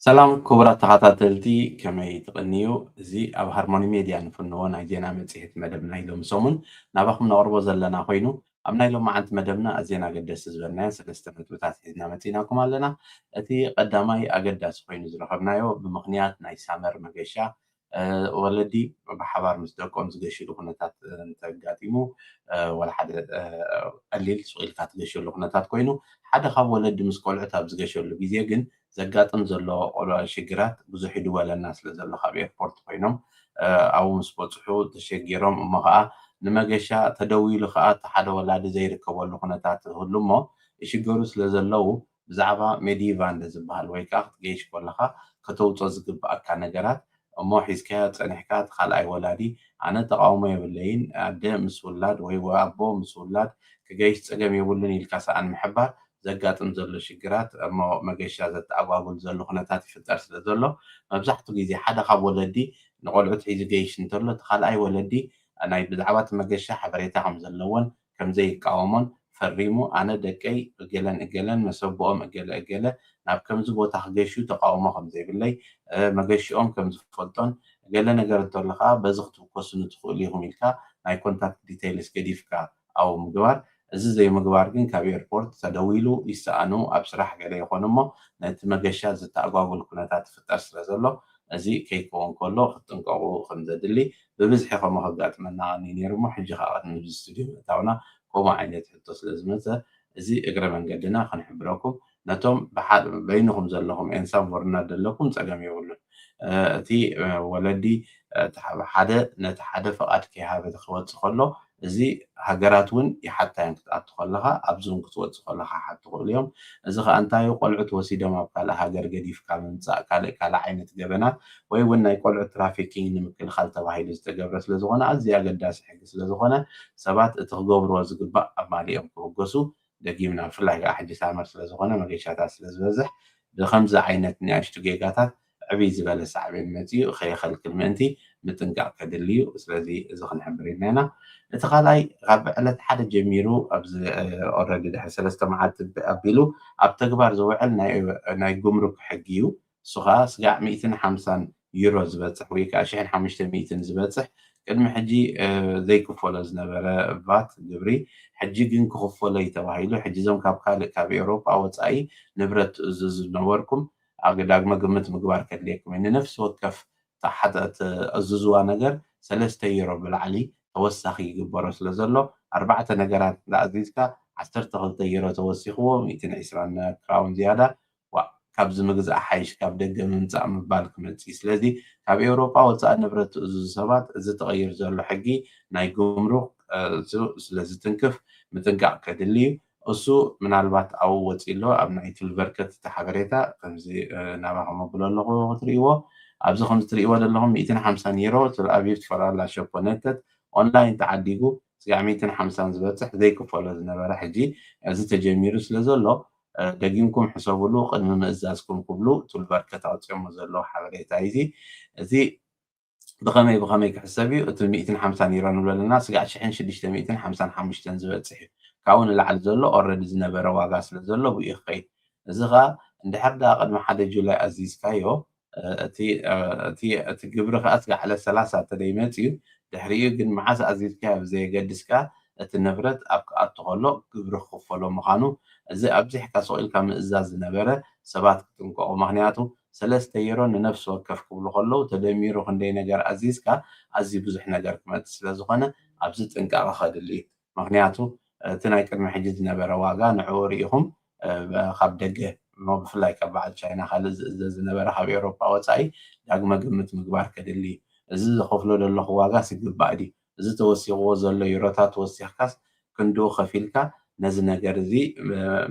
ሰላም ክቡራት ተኸታተልቲ፣ ከመይ ትቕንዩ? እዚ ኣብ ሃርሞኒ ሜድያ ንፍንዎ ናይ ዜና መጽሔት መደብ ናይ ሎም ሰሙን ናባኹም ነቕርቦ ዘለና ኮይኑ፣ ኣብ ናይ ሎማዓንቲ መደብና ኣዝየን ኣገደስቲ ዝበልናዮ ሰለስተ ነጥብታት ሒዝና መጺናኩም ኣለና። እቲ ቀዳማይ ኣገዳሲ ኮይኑ ዝረኸብናዮ ብምኽንያት ናይ ሳመር መገሻ ወለዲ ብሓባር ምስ ደቆም ዝገሽሉ ኩነታት እንተጋጢሙ፣ ወላ ሓደ ቀሊል ሱቕ ኢልካ ትገሸሉ ኩነታት ኮይኑ፣ ሓደ ካብ ወለዲ ምስ ቆልዑት ኣብ ዝገሸሉ ግዜ ግን ዘጋጥም ዘሎ ሽግራት ብዙሕ ይድወለና ስለ ዘሎ፣ ካብ ኤርፖርት ኮይኖም ኣብኡ ምስ በፅሑ ተሸጊሮም፣ እሞ ከዓ ንመገሻ ተደዊሉ ከዓ እቲ ሓደ ወላዲ ዘይርከበሉ ኩነታት ይህሉ እሞ ይሽገሩ ስለ ዘለዉ፣ ብዛዕባ ሜዲቫንደ ዝበሃል ወይ ከዓ ክትገይሽ ከለካ ከተውፅኦ ዝግብኣካ ነገራት እሞ ሒዝካዮ ፀኒሕካ፣ እቲ ካልኣይ ወላዲ ኣነ ተቃውሞ የብለይን፣ ኣደ ምስ ውላድ ወይ ኣቦ ምስ ውላድ ክገይሽ ፀገም የብሉን ኢልካ ሰኣን ምሕባር ዘጋጥም ዘሎ ሽግራት እሞ መገሻ ዘተኣጓጉል ዘሎ ኩነታት ይፍጠር ስለ ዘሎ፣ መብዛሕትኡ ግዜ ሓደ ካብ ወለዲ ንቆልዑት ሒዙ ገይሽ እንተሎ፣ እቲ ካልኣይ ወለዲ ናይ ብዛዕባ እቲ መገሻ ሓበሬታ ከም ዘለዎን ከም ዘይቃወሞን ፈሪሙ፣ ኣነ ደቀይ እገለን እገለን መሰቦኦም እገለ እገለ ናብ ከምዚ ቦታ ክገሹ ተቃውሞ ከም ዘይብለይ፣ መገሽኦም ከም ዝፈልጦን፣ ገለ ነገር እንተሎ ከዓ በዚ ክትውከሱኒ ትኽእሉ ኢኹም ኢልካ ናይ ኮንታክት ዲቴይልስ ገዲፍካ ኣብኡ ምግባር። እዚ ዘይምግባር ግን ካብ ኤርፖርት ተደዊሉ ይሰኣኑ፣ ኣብ ስራሕ ገለ ይኾኑ እሞ ነቲ መገሻ ዝተኣጓጉል ኩነታት ይፍጠር ስለ ዘሎ፣ እዚ ከይከውን ከሎ ክትጥንቀቑ ከም ዘድሊ ብብዝሒ ከምኡ ከጋጥመና ቀንዩ ነይሩ እሞ፣ ሕጂ ከዓ ቅድሚ እዚ ስቱድዮ ምእታውና ከምኡ ዓይነት ሕቶ ስለ ዝመፀ፣ እዚ እግረ መንገድና ክንሕብረኩም፣ ነቶም ብሓ-፣ በይንኹም ዘለኹም ኤንሳም ወርና ዘለኩም ጸገም የብሉን። እ፣ እቲ፣ እ፣ ወለዲ፣ እ፣ እቲ ሓደ ነቲ ሓደ ፍቓድ ከይሃበ ክወጽእ ከሎ፣ እዚ ሃገራት እውን ይሓታ እየን። ክትኣቱ ከለኻ፣ ኣብዚ እውን ክትወጽእ ከለኻ ሓቱ ክኽእሉ እዮም። እዚ ኸኣ እንታይ እዩ? ቆልዑት ወሲዶም ኣብ ካልእ ሃገር ገዲፍካ ምምጻእ፣ ካልእ፣ ካልእ ዓይነት ገበናት ወይ እውን ናይ ቆልዑት ትራፊኪንግ ንምክልኻል ተባሂሉ ዝተገብረ ስለ ዝኾነ፣ ኣዝዩ ኣገዳሲ ሕጊ ስለ ዝኾነ፣ ሰባት እቲ ክገብርዎ ዝግባእ ኣማሊኦም ክብገሱ፣ ደጊምና፣ ብፍላይ ከዓ ሕጂ ሳመር ስለ ዝኾነ መገሻታት ስለ ዝበዝሕ፣ ብኸምዚ ዓይነት ንኣሽቱ ጌጋታት ዕብይ ዝበለ ሳዕቤን መጺኡ ከየኸልክል ምእንቲ ምጥንቃቕ ከድሊ እዩ። ስለዚ እዚ ክንሕብር ኢልና ኢና። እቲ ካልኣይ፣ ካብ ዕለት ሓደ ጀሚሩ ኣብዚ፣ እ፣ ኦልረዲ ድሕሪ ሰለስተ መዓልቲ ኣቢሉ ኣብ ተግባር ዝውዕል ናይ፣ ናይ ጉምሩክ ሕጊ እዩ። እሱ ኸኣ ስጋዕ ሚእትን ሓምሳን ዩሮ ዝበጽሕ ወይ ከኣ ሽሕን ሓሙሽተ ሚእትን ዝበጽሕ ቅድሚ ሕጂ፣ እ፣ ዘይክፈሎ ዝነበረ ቫት ግብሪ፣ ሕጂ ግን ክኽፈሎ እዩ ተባሂሉ። ሕጂ እዞም ካብ ካልእ፣ ካብ ኤውሮጳ ወጻኢ ንብረት ትእዝዙ ዝነበርኩም፣ ኣብ ዳግመ ግምት ምግባር ከድልየኩም እዩ። ንነፍሲ ወከፍ ተሓተ-፣ ትእዝዝዋ ነገር ሰለስተ ዩሮ ብላዕሊ ተወሳኺ ይግበሮ ስለ ዘሎ፣ ኣርባዕተ ነገራት እንዳ ኣዚዝካ፣ ዓሰርተ ክልተ ዩሮ ተወሲኽዎ፣ ሚእትን ዕስራን ክራውን ዝያዳ፣ ዋእ፣ ካብዚ ምግዛእ ሓይሽ ካብ ደገ ምምጻእ ምባል ክመጽእ እዩ። ስለዚ ካብ ኤውሮጳ ወጻኢ ንብረት ትእዝዙ ሰባት፣ እዚ ተቐይር ዘሎ ሕጊ ናይ ጉምሩክ፣ እ፣ እሱ ስለ ዝትንክፍ ምጥንቃቕ ከድሊ እዩ። እሱ ምናልባት ኣብኡ ወጺኡ ኣሎ፣ ኣብ ናይ ቱልቨርከት እቲ ሓበሬታ ከምዚ፣ እ፣ ናባኹም ኣብሎ ኣለኹ ክትርእይዎ። ኣብዚ ከምዚ ትርእይዎ ዘለኹም ሚእትን ሓምሳን ዩሮ፣ ተል ኣቪቭ ትፈላላ ሸፖነተት ኦንላይን ተዓዲጉ፣ ስጋዕ ሚእትን ሓምሳን ዝበጽሕ ዘይክፈሎ ዝነበረ፣ ሕጂ እዚ ተጀሚሩ ስለ ዘሎ፣ እ፣ ደጊምኩም ሕሰብሉ፣ ቅድሚ ምእዛዝኩም ክብሉ ቱልቨርከት ኣውጺኦሞ ዘለዉ ሓበሬታ እዩ እዚ። እዚ ብኸመይ ብኸመይ ክሕሰብ እዩ? እቲ ሚእትን ሓምሳን ዩሮ ንብሎ ኣለና፣ ስጋዕ ሽሕን ሽዱሽተ ሚእትን ሓምሳን ሓሙሽተን ዝበጽሕ እዩ። ካብኡ ንላዕሊ ዘሎ ኦልረዲ ዝነበረ ዋጋ ስለ ዘሎ ብኡ ክኸይድ። እዚ ኸኣ እንድሕር ደኣ ቅድሚ ሓደ ጁላይ ኣዚዝካዮ፣ እ፣ እቲ፣ እ፣ እቲ፣ እቲ ግብሪ ኸኣ ስጋዕ ዕለት ሰላሳ እንተ ደይመጽእ እዩ፣ ድሕሪኡ ግን መዓስ ኣዚዝካዮ ብዘየገድስ ከኣ እቲ ንብረት ኣብ ክኣቱ ከሎ ግብሪ ክኽፈሎ ምዃኑ፣ እዚ ኣብዚሕካ ስቕ ኢልካ ምእዛዝ ዝነበረ ሰባት ክጥንቀቑ። ምኽንያቱ ሰለስተ ዩሮ ንነፍሲ ወከፍ ክብሉ ከለዉ ተደሚሩ ክንደይ ነገር ኣዚዝካ ኣዝዩ ብዙሕ ነገር ክመጽእ ስለ ዝኾነ ኣብዚ ጥንቃቐ ከድሊ እዩ። ምኽንያቱ እቲ ናይ ቅድሚ ሕጂ ዝነበረ ዋጋ ንዕኡ ርኢኹም፣ እ፣ ካብ ደገ እሞ ብፍላይ ካብ በዓል ቻይና ካልእ ዝእዘዝ ዝነበረ ካብ ኤውሮጳ ወጻኢ ዳግመ ግምት ምግባር ከድሊ እዩ። እዚ ዝኸፍሎ ዘለኹ ዋጋ ስግባእ ድዩ? እዚ ተወሲኽዎ ዘሎ ዩሮታት ወሲኽካስ ክንድኡ ከፊልካ ነዚ ነገር እዚ፣ እ፣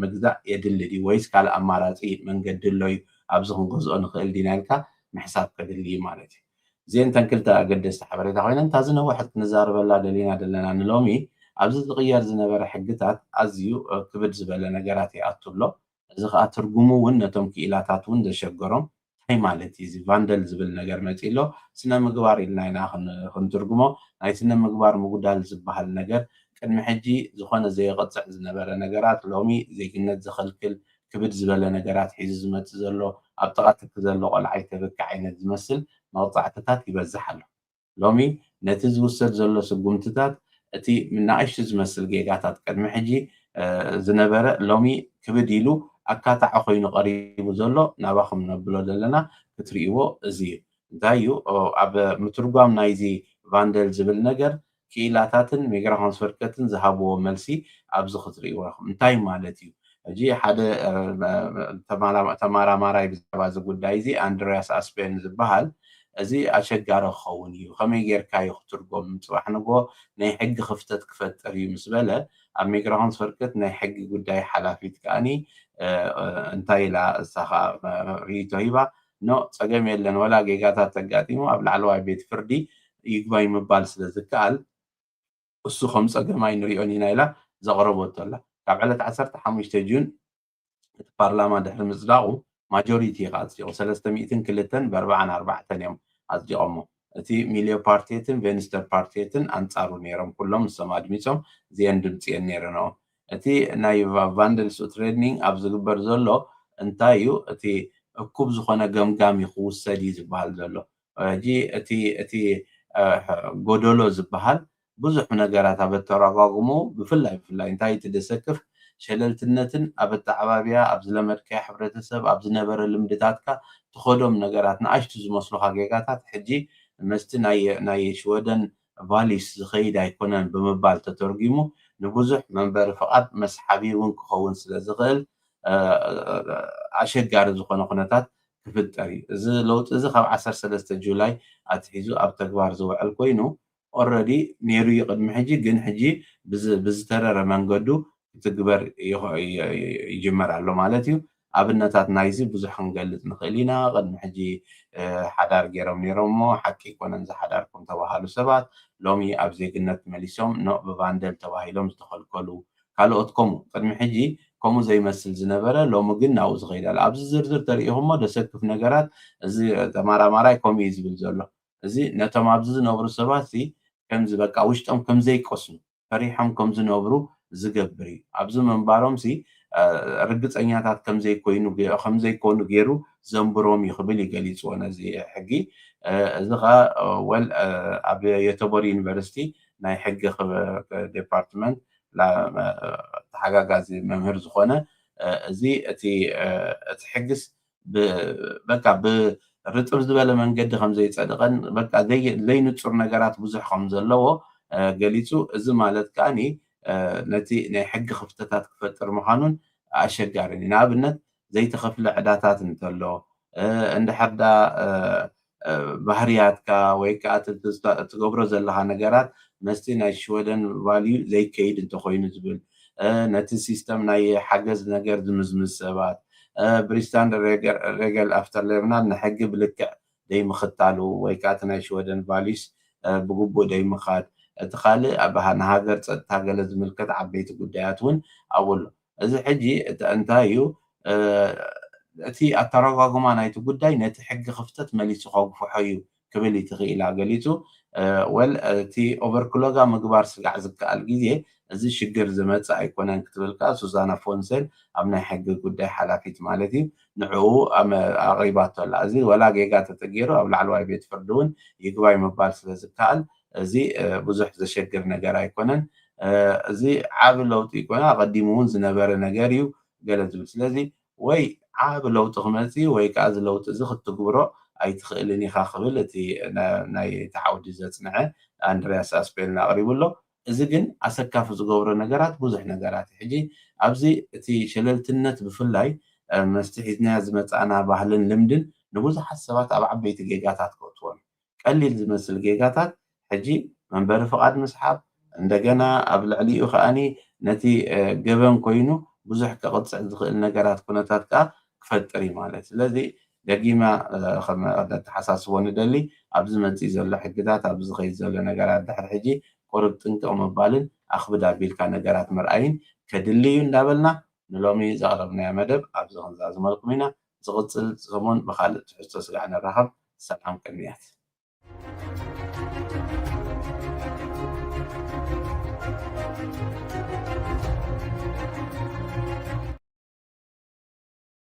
ምግዛእ የድሊ ድዩ? ወይስ ካልእ ኣማራጺ መንገዲ ኣሎ እዩ? ኣብዚ ክንገዝኦ ንኽእል ዲና ኢልካ ምሕሳብ ከድሊ እዩ ማለት እዩ። እዚአን እተን ክልተ ኣገደስቲ ሓበሬታ ኮይነን፣ እታ ዝነውሐት ክንዛረበላ ደሊና ዘለና ንሎሚ፣ ኣብዚ ዝቕየር ዝነበረ ሕግታት ኣዝዩ፣ እ፣ ክብድ ዝበለ ነገራት ይኣቱ ኣሎ። እዚ ኸኣ ትርጉሙ እውን ነቶም ክኢላታት እውን ዘሸገሮም፣ እንታይ ማለት እዩ እዚ ቫንደል ዝብል ነገር መጺእ ኣሎ? ስነ ምግባር ኢልና ኢና ክን-፣ ክንትርጉሞ። ናይ ስነ ምግባር ምጉዳል ዝበሃል ነገር ቅድሚ ሕጂ ዝኾነ ዘየቕጽዕ ዝነበረ ነገራት፣ ሎሚ ዜግነት ዘኸልክል ክብድ ዝበለ ነገራት ሒዙ ዝመጽእ ዘሎ ኣብ ጥቓ ትኪ ዘሎ ቆልዓ ይተብኪ ዓይነት ዝመስል መቕጻዕትታት ይበዝሕ ኣሎ። ሎሚ ነቲ ዝውሰድ ዘሎ ስጉምትታት እቲ ንኣሽቱ ዝመስል ጌጋታት ቅድሚ ሕጂ ዝነበረ ሎሚ ክብድ ኢሉ ኣካታዒ ኮይኑ ቀሪቡ ዘሎ ናባኹም ነብሎ ዘለና ክትርእይዎ እዚ እዩ። እንታይ እዩ ኣብ ምትርጓም ናይዚ ቫንደል ዝብል ነገር ክኢላታትን ሜግራሆንስ ፈርከትን ዝሃብዎ መልሲ ኣብዚ ክትርእይዎ ኢኹም። እንታይ ማለት እዩ? ሕጂ ሓደ ተመራማራይ ብዛዕባ እዚ ጉዳይ እዚ ኣንድሪያስ ኣስፔን ዝበሃል እዚ ኣሸጋሪ ክኸውን እዩ፣ ከመይ ጌርካ እዩ ክትርጎም፣ ፅባሕ ንጎ ናይ ሕጊ ክፍተት ክፈጥር እዩ ምስ በለ ኣብ ሜግራሆንስ ፈርከት ናይ ሕጊ ጉዳይ ሓላፊት ከኣኒ እንታይ ኢላ እሳ ከዓ ርእይቶ ሂባ፣ ኖ ፀገም የለን፣ ወላ ጌጋታት ተጋጢሙ ኣብ ላዕለዋይ ቤት ፍርዲ ይግባይ ምባል ስለ ዝከኣል እሱ ከም ፀገም ኣይንሪኦን ኢና ኢላ ዘቕረበቶ ኣላ። ካብ ዕለት ዓሰርተ ሓሙሽተ ጁን እቲ ፓርላማ ድሕሪ ምፅዳቑ ማጆሪቲ እዩ ኣፅዲቑ ሰለስተ ሚእትን ክልተን ብኣርባዓን ኣርባዕተን እዮም ኣፅዲቖሞ። እቲ ሚልዮ ፓርቲትን ቬንስተር ፓርቲትን ኣንፃሩ ነይሮም ኩሎም ንሶም ኣድሚፆም እዚአን ድምፂ እየን ነይረንኦም። እቲ ናይ ቫንደልስ ኡትሬድኒንግ ኣብ ዝግበር ዘሎ እንታይ እዩ እቲ እኩብ ዝኾነ ገምጋም እዩ ክውሰድ እዩ ዝበሃል ዘሎ። ሕጂ እቲ እቲ ጎደሎ ዝበሃል ብዙሕ ነገራት ኣብ ኣተረጓጉሙ ብፍላይ ብፍላይ እንታይ እቲ ደሰክፍ ሸለልትነትን ኣብ ኣተዓባብያ ኣብ ዝለመድካዮ ሕብረተሰብ ኣብ ዝነበረ ልምድታትካ ትኸዶም ነገራት ንኣሽቱ ዝመስሉካ ጌጋታት ሕጂ መስቲ ናይ ሽወደን ቫሊስ ዝኸይድ ኣይኮነን ብምባል ተተርጉሙ ንብዙሕ መንበሪ ፍቓድ መስሓቢ እውን ክኸውን ስለ ዝኽእል ኣሸጋሪ ዝኾነ ኩነታት ክፍጠር እዩ። እዚ ለውጢ እዚ ካብ ዓሰርተ ሰለስተ ጁላይ ኣትሒዙ ኣብ ተግባር ዝውዕል ኮይኑ ኦረዲ ነይሩ እዩ ቅድሚ ሕጂ፣ ግን ሕጂ ብዝተረረ መንገዱ ክትግበር ይጅመር ኣሎ ማለት እዩ። ኣብነታት ናይዚ ብዙሕ ክንገልፅ ንኽእል ኢና። ቅድሚ ሕጂ ሓዳር ገይሮም ነይሮም እሞ ሓቂ ኣይኮነን ዝሓዳርኩም ተባሃሉ ሰባት ሎሚ ኣብ ዜግነት መሊሶም ኖ ብቫንደል ተባሂሎም ዝተኸልከሉ ካልኦት ከምኡ ቅድሚ ሕጂ ከምኡ ዘይመስል ዝነበረ ሎሚ ግን ናብኡ ዝኸይድ ኣሎ። ኣብዚ ዝርዝር ተሪኢኹሞ ደሰክፍ ነገራት እዚ ተመራማራይ ከምኡ እዩ ዝብል ዘሎ። እዚ ነቶም ኣብዚ ዝነብሩ ሰባት ከምዚ በቃ ውሽጦም ከምዘይቀስኑ ፈሪሖም ከምዝነብሩ ዝገብር እዩ። ኣብዚ ምንባሮም ሲ ርግፀኛታት ከምዘይኮይኑ ከምዘይኮኑ ገይሩ ዘንብሮም እዩ ክብል ይገሊፅዎ ነዚ ሕጊ። እዚ ከዓ ወል ኣብ የተቦሪ ዩኒቨርሲቲ ናይ ሕጊ ዴፓርትመንት ተሓጋጋዚ መምህር ዝኾነ እዚ እቲ ሕግስ በቃ ብርጥብ ዝበለ መንገዲ ከም ዘይፀድቐን በቃ ዘይንፁር ነገራት ብዙሕ ከም ዘለዎ ገሊፁ። እዚ ማለት ከዓኒ ነቲ ናይ ሕጊ ክፍተታት ክፈጥር ምዃኑን ኣሸጋርን እዩ። ንኣብነት ዘይተኸፍለ ዕዳታት እንተሎ እንድሕር ዳ ባህርያትካ ወይ ከዓ ትገብሮ ዘለካ ነገራት መስቲ ናይ ሽወደን ቫልዩ ዘይከይድ እንተኮይኑ ዝብል ነቲ ሲስተም ናይ ሓገዝ ነገር ዝምዝምዝ ሰባት ብሪስታንድ ሬገል ኣፍተር ሌብናል ንሕጊ ብልክዕ ደይምኽታሉ ወይ ከዓ እቲ ናይ ሽወደን ቫልዩስ ብግቡእ ደይምኻድ እቲ ካልእ ንሃገር ፀጥታ ገለ ዝምልከት ዓበይቲ ጉዳያት እውን ኣብኡ ኣሎ። እዚ ሕጂ እንታይ እዩ እቲ ኣተረጓጉማ ናይቲ ጉዳይ ነቲ ሕጊ ክፍተት መሊሱ ከጉፍሖ እዩ ክብል እዩ ትኽኢላ ገሊፁ። ወል እቲ ኦቨርክሎጋ ምግባር ስጋዕ ዝከኣል ግዜ እዚ ሽግር ዝመፅእ ኣይኮነን ክትብል ከዓ ሱዛና ፎንሰል ኣብ ናይ ሕጊ ጉዳይ ሓላፊት ማለት እዩ ንዕኡ ኣቕሪባቶ ኣላ። እዚ ወላ ጌጋ ተተገይሩ ኣብ ላዕለዋይ ቤት ፍርዲ እውን ይግባይ ምባል ስለ ዝከኣል እዚ ብዙሕ ዘሸግር ነገር ኣይኮነን። እዚ ዓብ ለውጢ ይኮነ ኣቐዲሙ እውን ዝነበረ ነገር እዩ ገለ ዝብል ስለዚ ወይ ዓብ ለውጢ ክመፅ ወይ ከዓ እዚ ለውጢ እዚ ክትግብሮ ኣይትኽእልን ኢኻ ክብል እቲ ናይ ተዓውዲ ዘፅንዐ ኣንድሪያስ ኣስፔልን ኣቕሪቡ ኣሎ። እዚ ግን ኣሰካፊ ዝገብሮ ነገራት ብዙሕ ነገራት እዩ። ሕጂ ኣብዚ እቲ ሸለልትነት ብፍላይ መስቲ ሒዝናዮ ዝመፃእና ባህልን ልምድን ንብዙሓት ሰባት ኣብ ዓበይቲ ጌጋታት ከእትዎም ቀሊል ዝመስል ጌጋታት ሕጂ መንበሪ ፍቓድ ምስሓብ እንደገና ኣብ ልዕሊኡ ከዓኒ ነቲ ገበን ኮይኑ ብዙሕ ከቕፅዕ ዝኽእል ነገራት ኩነታት ከዓ ክፈጥር እዩ ማለት ስለዚ ደጊማ ከም ኣተሓሳስቦ ንደሊ ኣብዚ መፅእ ዘሎ ሕግታት ኣብዚ ዝኸይድ ዘሎ ነገራት ድሕሪ ሕጂ ቁርብ ጥንቅቕ ምባልን ኣኽብድ ኣቢልካ ነገራት ምርኣይን ከድሊ እዩ እንዳበልና ንሎሚ ዘቕረብናዮ መደብ ኣብዚ ክንዛዝመልኩም ኢና። ዝቕፅል ሰሙን ብካልእ ትሕዝቶ ስጋዕ ንራኸብ። ሰላም ቅንያት።